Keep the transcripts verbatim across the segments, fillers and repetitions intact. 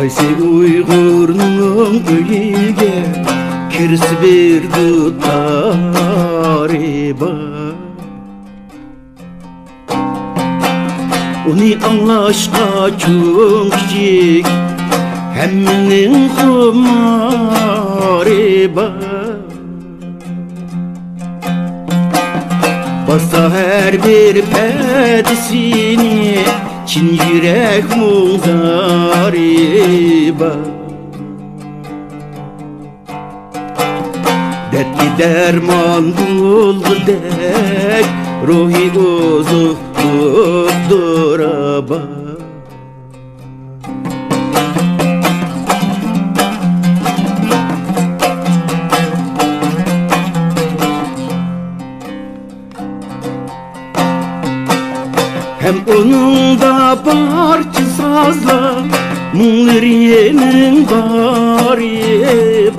قايسى ئۇيغۇرنىڭ ئۆيىگە كىرسە بىر دۇتارى بار؟ ئۇنى ئاڭلاشقا چوڭ كىچىك ھەممىنىڭ خۇمارى بار. باسسا ھەر بىر پەدىسىنى چىن يۈرەك مۇڭدارى بار. دەردكە دەرمان بولغۇدەك روھىي ئوزۇقلۇق دورا بار. ھەم ئۇنىڭدا بارچە سازلار، مۇڭلىرىنىڭ بارى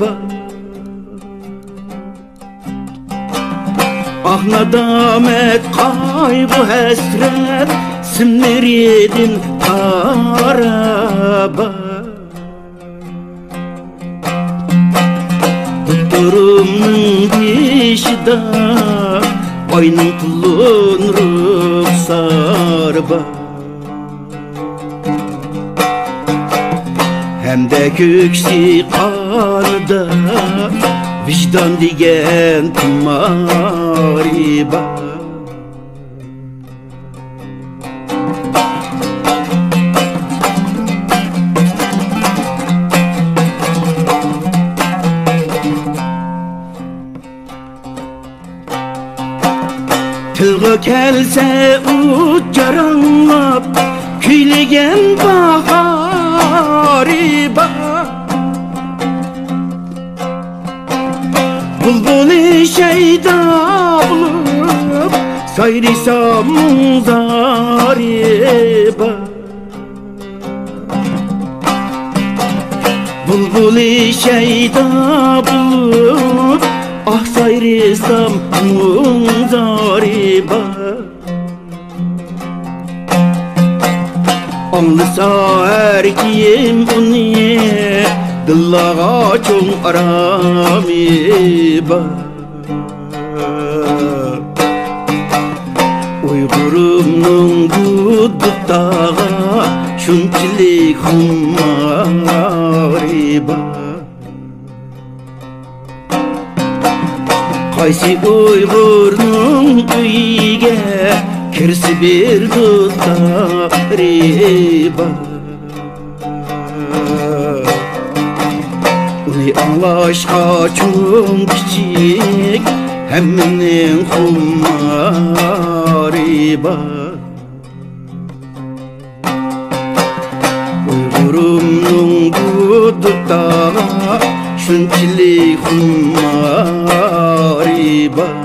بار. ئاھ، نادامەت، قايغۇ، ھەسرەت سىملىرىدىن تارا بار. دۇتۇرۇمنىڭ بېشىدا ئاينىڭ تولۇن رۇخسارى بار. ھەمدە كۆكسى قانىدا ۋىجدان دېگەن تۇمارى بار. تىلغا كەلسە ئوت جاراڭلاپ كۈيلىگەن باھارى بار. بۇلبۇلى شەيدا بولۇپ سايرىسا مۇڭدارى بار. بۇلبۇلى شەيدا بولۇپ ئاھ، سايرىسام مۇڭدارى بار. ئاڭلىسا ھەر كىم ئۇنى، دىللارغا چوڭ ئارامى بار. ئۇيغۇرۇمنىڭ بۇ دۇتارغا شۇنچىلىك خۇمارى بار. قايسى ئۇيغۇرنىڭ ئۆيىگە كىرسە بىر دۇتارى بار؟ ئۇنى ئاڭلاشقا چوڭ كىچىك ھەممىنىڭ خۇمارى بار. ئۇيغۇرۇمنىڭ بۇ دۇتارغا شۇنچىلىك خۇمارى بار.